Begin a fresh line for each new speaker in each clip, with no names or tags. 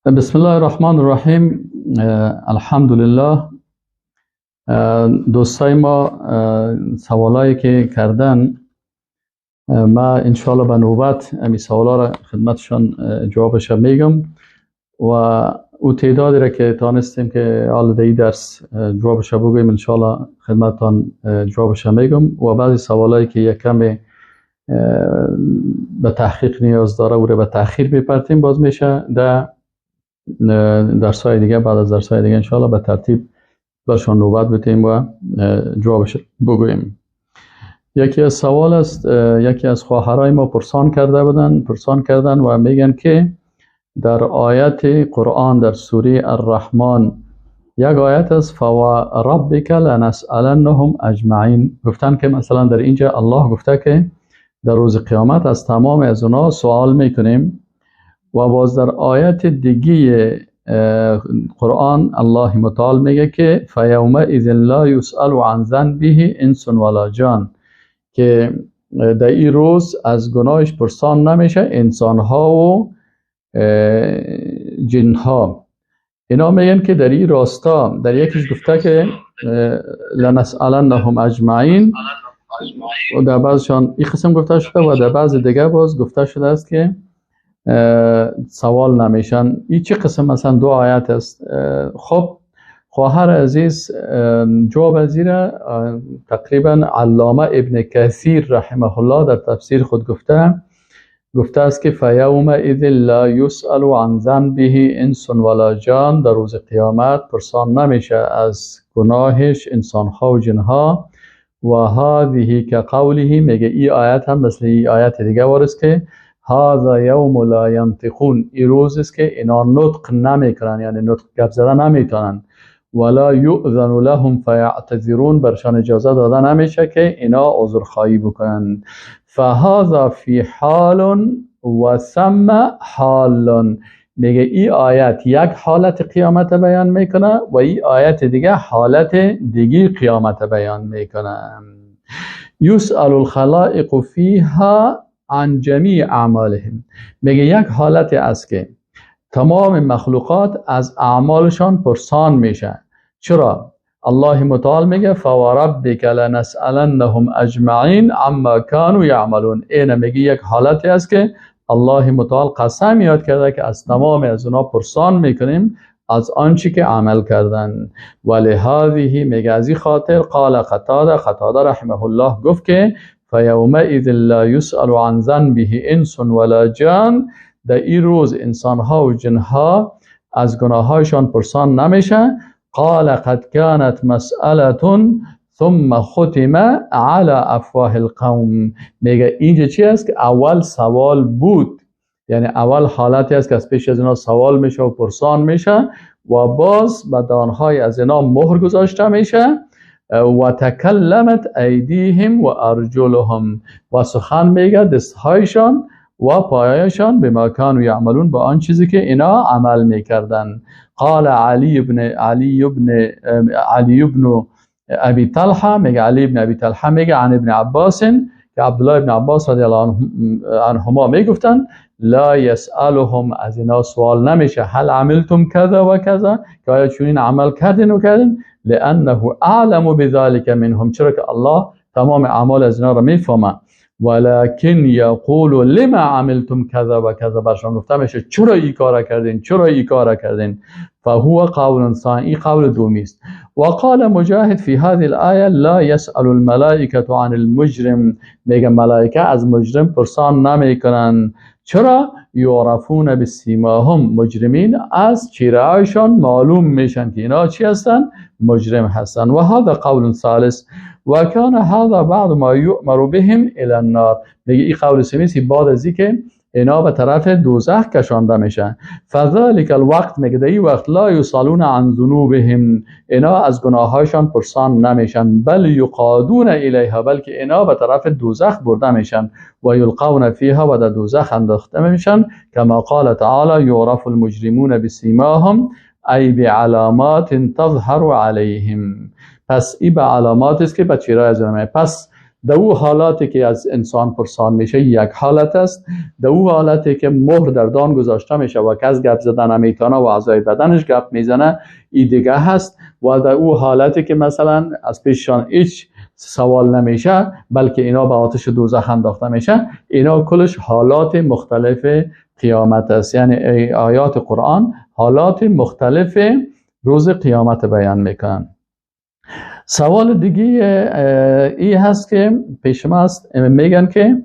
بسم الله الرحمن الرحیم. الحمدلله. دوستای ما سوالایی که کردن، ما انشالله به نوبت امی سوالا را خدمتشان جوابش میگم و او تعدادی را که تانستیم که حال در درس جوابش بگویم انشالله خدمتتان جوابش میگم و بعضی سوالایی که یک کم به تحقیق نیاز داره او را به تأخیر بپرتیم، باز میشه در درسای دیگه، بعد از درسای دیگه انشالله به ترتیب برشان نوبت بتیم و جوابش بگوییم. یکی از سوال است، یکی از خواهرای ما پرسان کرده بودن، پرسان کردن و میگن که در آیت قرآن در سوره الرحمن یک آیت است، فوربک لنسألنهم اجمعین. گفتن که مثلا در اینجا الله گفته که در روز قیامت از تمام از اونا سوال میکنیم و باز در آیت دیگه قرآن الله متعال میگه که فیومئذ لا یسأل عن ذنبه انس ولا جان، که در این روز از گناهش پرسان نمیشه انسان ها و جن ها. اینا میگن که در این راستا در یکیش گفته که لنسألنهم اجمعین و در بعضشان این قسم گفته شده و در بعض دیگه باز گفته شده است که سوال نمیشن. این چه قسم مثلا دو آیت است؟ خب خواهر عزیز، جواب از تقریبا علامه ابن کثیر رحمه الله در تفسیر خود گفته است که فیومئذ لا یسأل عن ذنبه انس ولا جان، در روز قیامت پرسان نمیشه از گناهش انسانها و جنها. و هذه که قوله، میگه ای آیت هم مثل ای آیت دیگه وارد که هذا یوم لا ینطقون، ای روز است که اینا نطق نمیکنن، یعنی نطق گپ زدن نمیتونن. ولا یؤذن لهم فیعتذرون، برشان اجازه داده نمیشه که اینا عذرخواهی بکنن. فهذا فی حال و ثم حال، میگه ای آیت یک حالت قیامت بیان میکنه و ای آیت دیگه حالت دیگه قیامت بیان میکنه. یسأل الخلائق فیها عن جمیع اعمالهم، میگه یک حالت است که تمام مخلوقات از اعمالشان پرسان میشه. چرا؟ الله متعال میگه فوربک لنسألنهم اجمعین عما كانوا یعملون. اینه میگه یک حالتی است که الله متعال قسم یاد کرده که از تمام از اونا پرسان میکنیم از آنچه که عمل کردن. ولهذه میگه از این خاطر قال قتاده، قتاده رحمه الله گفت که فیومئذ لا یسأل عن ذنبه انس ولا جان، در این روز انسانها و جنها از گناهایشان پرسان نمیشه. قال قد كانت مسألة ثم ختم على افواه القوم، میگه اینجا چی است که اول سوال بود، یعنی اول حالتی است که از پیش از اینا سوال میشه و پرسان میشه و باز به دانهای از اینا مهر گذاشته میشه. و تکلمت ایدیهم و ارجلهم، و سخن میگه دستهایشان و پایایشان بما کانوا یعملون، با آن چیزی که اینا عمل میکردن. قال علی ابن ابی طلحه، میگه علی ابن ابی طلحه میگه عن ابن عباس، که عبدالله ابن عباس رضی الله عنهما میگفتن لا یسألهم، از اینا سوال نمیشه هل عملتم کذا و کذا، که آیا چنین عمل کردین و کردین، لانه اعلم بذلك منهم، چرا که الله تمام اعمال از اینا را میفهمه. ولكن یقول لما عملتم کذا و کذا، برشان گفته میشه چرا این کارا کردین، چرا این کارا کردین. فهو قول ثانی، قول دومی است. وقال مجاهد في هذه الآية لا يسأل الملائكة عن المجرم، میگه ملائکه از مجرم پرسان نمیکنن. چرا؟ یعرفون بسیماهم، مجرمین از چهره‌هایشان معلوم میشن که اینا چی هستن؟ مجرم هستن. و هذا قول ثالث و کان هذا بعد ما یؤمر بهم الى النار، میگه این قول سومی بعد از اینکه اینا به طرف دوزخ کشانده میشن. فذلك الوقت، میگه در این وقت لا یسالون عن ذنوبهم، اینا از گناهایشان پرسان نمیشن، بل یقادون الیها، بلکه اینا به طرف دوزخ برده میشن، و یلقون فیها، و در دوزخ انداخته میشن. کما قال تعالی یعرف المجرمون بسیماهم ای بعلامات تظهر علیهم، پس این به علامات است که به چهره از اینا. پس در او حالاتی که از انسان پرسان میشه یک حالت است، در او حالتی که مهر در دان گذاشته میشه و کس گپ زدن نمیتونه و اعضای بدنش گپ میزنه ای دیگه هست، و در او حالتی که مثلا از پیششان هیچ سوال نمیشه بلکه اینا به آتش دوزخ انداخته میشه. اینا کلش حالات مختلف قیامت است. یعنی آیات قرآن حالات مختلف روز قیامت بیان میکنن. سوال دیگه ای هست که پیش ما است، میگن که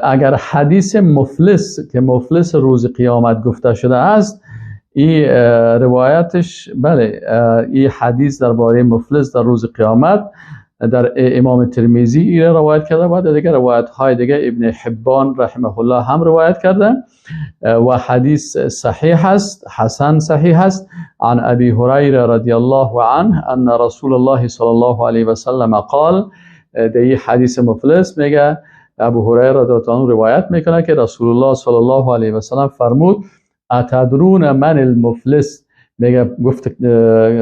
اگر حدیث مفلس که مفلس روز قیامت گفته شده است، این روایتش بله، این حدیث درباره مفلس در روز قیامت در امام ترمذی این روایت کرده و دیگه روایت های دیگه ابن حبان رحمه الله هم روایت کرده و حدیث صحیح است، حسن صحیح است. عن ابی هریره رضی الله عنه ان رسول الله صلی الله علیه و سلم قال، در این حدیث مفلس میگه ابو هریره رضی الله عنه روایت میکنه که رسول الله صلی الله علیه و سلم فرمود اتدرون من المفلس، میگه گفت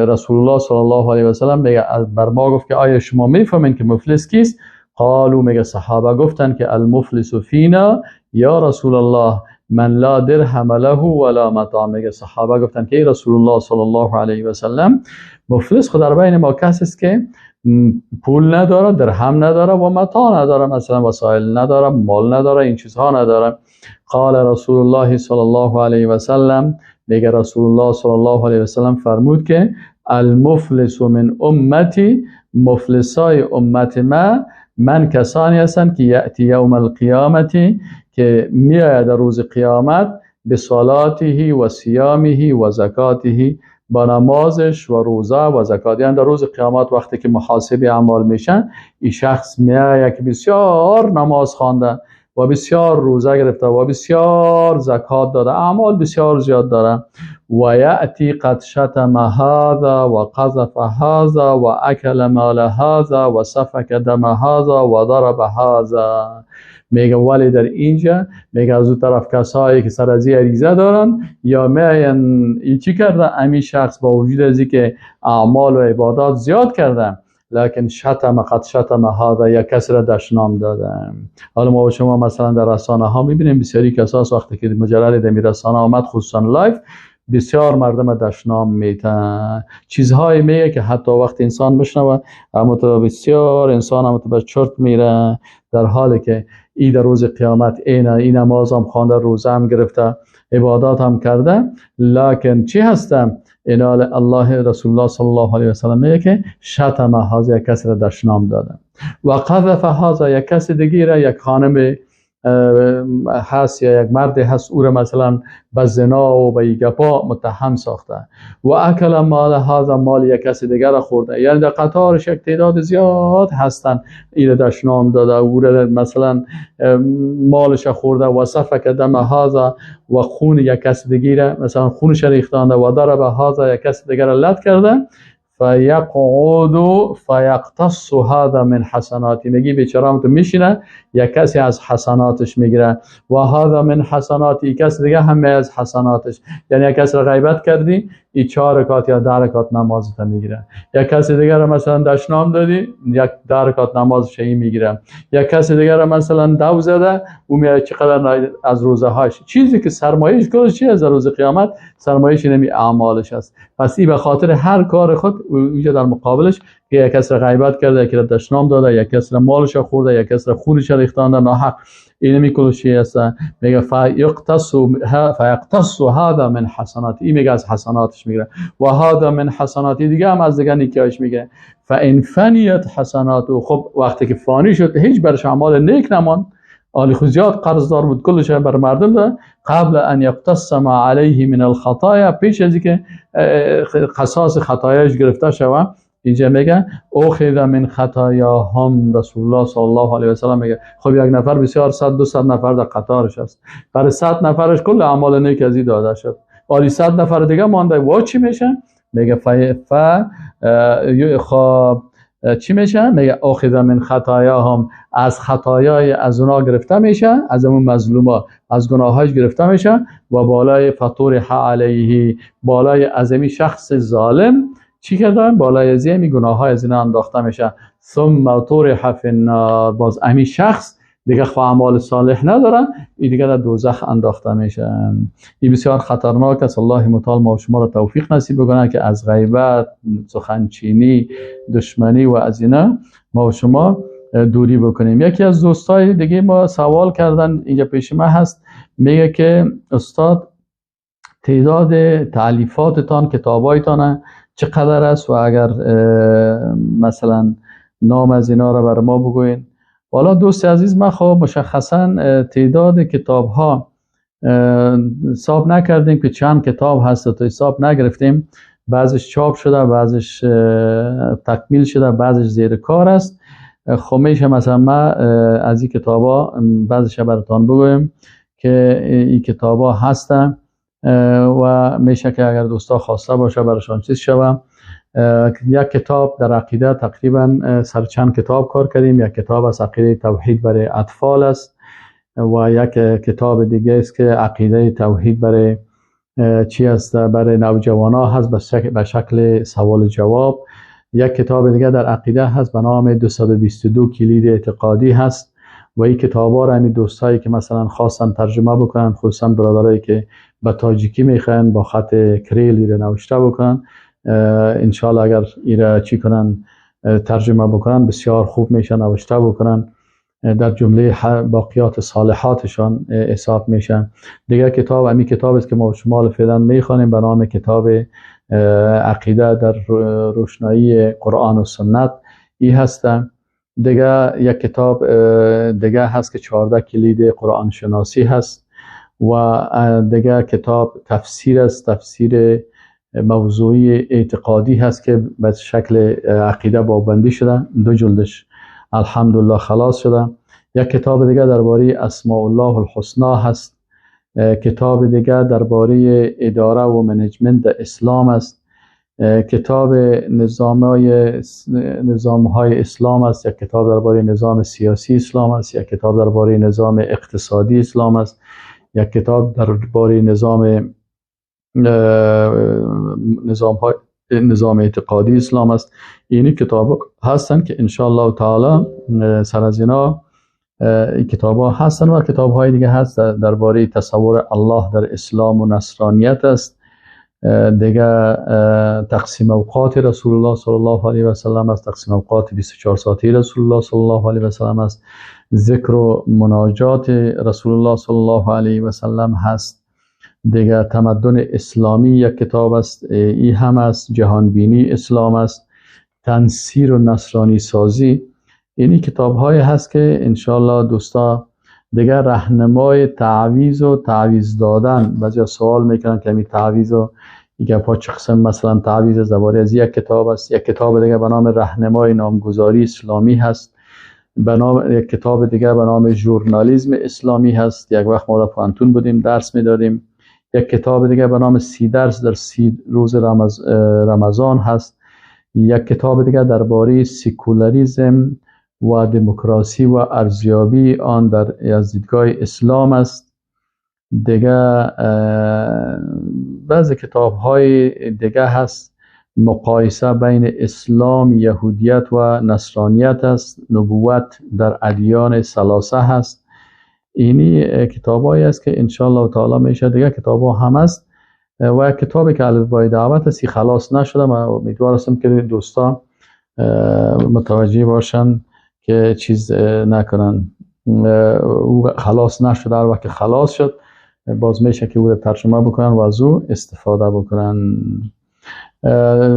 رسول الله صلی الله علیه و سلم میگه بر ما گفت که آیا شما میفهمین که مفلس کیست؟ قالو، میگه صحابه گفتن که المفلس فینا یا رسول الله من لا درهم له ولا متاع. میگه صحابه گفتن که ای رسول الله صلی الله علیه و سلم مفلس خود در بین ما کسی است که پول نداره، درهم نداره و متاع نداره، مثلا وسایل نداره، مال نداره، این چیزها نداره. قال رسول الله صلی الله علیه و سلم، میگه رسول الله صلی الله علیه و سلم فرمود که المفلس من امتی، مفلسای امت ما من کسانی هستند که یأتی یوم القیامتی، که میآید در روز قیامت به صلاته و صیامه و زکاته، با نمازش و روزه و زکات. یعنی در روز قیامت وقتی که محاسبه اعمال میشن، این شخص میآید که بسیار نماز خوانده و بسیار روزه گرفته و بسیار زکات داده، اعمال بسیار زیاد داره. و یأتی قد شتم هذا و قذف هذا و اکل مال هذا و سفک دم هذا و ضرب هذا. میگه ولی در اینجا میگه از اون طرف کسایی که سر از عریضه دارن یا میاین ای چی کرده، امی شخص با وجود از که اعمال و عبادات زیاد کرده، لکن شتم قد شتم هذا، یا کسی را دشنام داده. حالا ما و شما مثلا در رسانه ها میبینیم بسیاری کساس وقتی که مجرد در رسانه آمد، خصوصا live، بسیار مردم دشنام میتن، چیزهایی میگه که حتی وقتی انسان بشنوه اما تو بسیار انسان هم تو به چرت میره، در حالی که ای در روز قیامت این نماز هم خوانده، روزه هم گرفته، عبادات هم کرده، لکن چی هستم؟ اینا الله رسول الله صلی الله علیه و سلم میگه که شتم هذا، یک کسی را دشنام داده، و قذف هذا، یک کسی دیگه را، یک خانم هست یا یک مرد هست، او را مثلا به زنا و به گپا متهم ساخته، و اکل مال هذا، مال یک کسی دیگر را خورده. یعنی در قطارش یک تعداد زیاد هستن، این را دشنام داده، او را مثلا مالش خورده، و سفک دم هذا، و خون یک کسی دیگر را مثلا خونش ریختانده، و ضرب هذا، یک کسی دیگر را لت کرده. فیقعد فیقتص هذا من حسناتی، میگی بیچاره هم تو میشینه یک کسی از حسناتش میگیره، و هذا من حسناتی، کسی دیگه هم از حسناتش. یعنی یک کسی را غیبت کردی، ای 4 رکعت یا 10 رکعت نمازت میگیره، یک کسی دیگه را مثلا دشنام دادی، یک 10 رکعت نمازش ای میگیره، یک کسی دیگه را مثلا دو زده، او میاد چقدر از روزه هاش، چیزی که سرمایه‌اش کلش چی از روز قیامت سرمایه‌اش نمی اعمالش است. پس ای به خاطر هر کار خود اونجا در مقابلش که یک کس را غیبت کرده، یک را دشنام داده، یک کس را مالش خورده، یک کس را خونش ریختانده ناحق، این میکلشی است. میگه فیقتص هذا من حسنات، این میگه از حسناتش میگیره، و هذا من حسنات، دیگه هم از دیگه نیکیاش میگیره. فان فنیت حسنات، خب وقتی که فانی شد هیچ برش اعمال نیک نماند، آلی خود زیاد قرضدار بود، کلش بر مردم داد. قبل ان یقتص ما علیه من الخطایا، پیش از اینکه قصاص خطایش گرفته شوه، اینجا میگه اخذ من خطایاهم، رسول الله صلی الله علیه و سلم میگه خب یک نفر بسیار 100 200 نفر در قطارش است، برای 100 نفرش کل اعمال نیک از این داده شد، ولی 100 نفر دیگه مانده، وا چی میشه؟ میگه خب چی میشه؟ میگه اخذ من خطایاهم، از خطایای از اونا گرفته میشه، از اون مظلوما، از گناهاش گرفته میشه، و بالای فطورح علیه، بالای از این شخص ظالم چی کردن؟ بالای از این گناه های از اینا انداخته میشه. ثم طرح فی النار، باز امی شخص دیگه خو اعمال صالح ندارن، این دیگه در دوزخ انداخته میشه. این بسیار خطرناک است. الله متعال ما و شما را توفیق نصیب بکنه که از غیبت، سخنچینی، دشمنی و از اینا ما و شما دوری بکنیم. یکی از دوستای دیگه ما سوال کردن، اینجا پیش ما هست، میگه که استاد تعداد تالیفاتتان، کتابایتان چقدر است و اگر مثلا نام از اینا را بر ما بگوین. والا دوست عزیز، ما خب مشخصا تعداد کتاب ها حساب نکردیم که چند کتاب هست، تا حساب نگرفتیم. بعضش چاپ شده، بعضش تکمیل شده، بعضش زیر کار است. خب میشه مثلا ما از این کتاب ها بعضش براتان بگویم که این کتاب ها هستن و میشه که اگر دوستا خواسته باشه براشان چیز شوه. یک کتاب در عقیده تقریبا سر چند کتاب کار کردیم. یک کتاب از عقیده توحید برای اطفال است و یک کتاب دیگه است که عقیده توحید برای چی است، برای نوجوانا هست به شکل سوال جواب. یک کتاب دیگه در عقیده هست به نام 222 کلید اعتقادی هست و این کتابا را همین دوستایی که مثلا خواستن ترجمه بکنن، خصوصا برادرایی که به تاجیکی میخواین با خط کریل را نوشته بکنن، انشالله اگر ایره چی کنن، ترجمه بکنن، بسیار خوب میشه نوشته بکنن، در جمله باقیات صالحاتشان حساب میشن. دیگه کتاب امی کتاب است که ما شما فعلا میخوانیم به نام کتاب عقیده در روشنایی قرآن و سنت، ای هستن. دیگه یک کتاب دیگه هست که 14 کلید قرآن شناسی هست و دیگه کتاب تفسیر است، تفسیر موضوعی اعتقادی هست که به شکل عقیده بابندی شده، 2 جلدش الحمدلله خلاص شده. یک کتاب دیگه درباره اسماء الله الحسنا هست. کتاب دیگه درباره اداره و management در اسلام است. کتاب نظام‌های اسلام است. یک کتاب درباره نظام سیاسی اسلام است. یک کتاب درباره نظام اقتصادی اسلام است. یک کتاب درباره نظام اعتقادی اسلام است. اینی کتاب هستند که انشاءالله تعالی سر از اینا این کتاب ها هستند و کتاب های دیگه هست درباره تصور الله در اسلام و نصرانیت است. دیگه تقسیم اوقات رسول الله صلی الله علیه و سلم است، تقسیم اوقات 24 ساعته رسول الله صلی الله علیه و سلم است، ذکر و مناجات رسول الله صلی الله علیه و سلم هست. دیگه تمدن اسلامی یک کتاب است، ای هم است، جهانبینی اسلام است، تنصیر و نصرانی سازی. اینی کتاب های هست که انشالله دوستا دیگه راهنمای تعویض و تعویض دادن. بعضیا سوال میکنن که همین تعویض و این گپا چه قسم مثلا تعویض از درباره از یک کتاب است. یک کتاب دیگه به نام راهنمای نامگذاری اسلامی هست، به نام یک کتاب دیگه به نام ژورنالیسم اسلامی هست. یک وقت ما در پوهنتون بودیم درس میدادیم. یک کتاب دیگه به نام 30 درس در 30 روز رمضان هست. یک کتاب دیگه درباره سکولاریسم و دموکراسی و ارزیابی آن در از دیدگاه اسلام است. دیگه بعض کتاب های دیگه هست، مقایسه بین اسلام، یهودیت و نصرانیت است، نبوت در ادیان ثلاثه هست. اینی کتاب هایی است که انشاءالله تعالی میشه. دیگه کتاب ها هم است و کتابی که الفبای دعوت است خلاص نشده. من امیدوار هستم که دوستان متوجه باشن که چیز نکنن، او خلاص نشده. هر وقت خلاص شد باز میشه که او رو ترجمه بکنن و از او استفاده بکنن.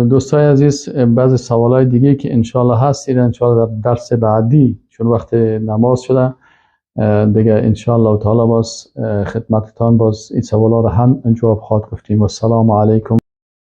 دوستای عزیز، بعضی سوالای دیگه که انشالله هست انشالله در درس بعدی، چون وقت نماز شده دیگه انشالله تعالی باز خدمتتان باز این سوالا رو هم جواب خواهد گفتیم. و السلام علیکم.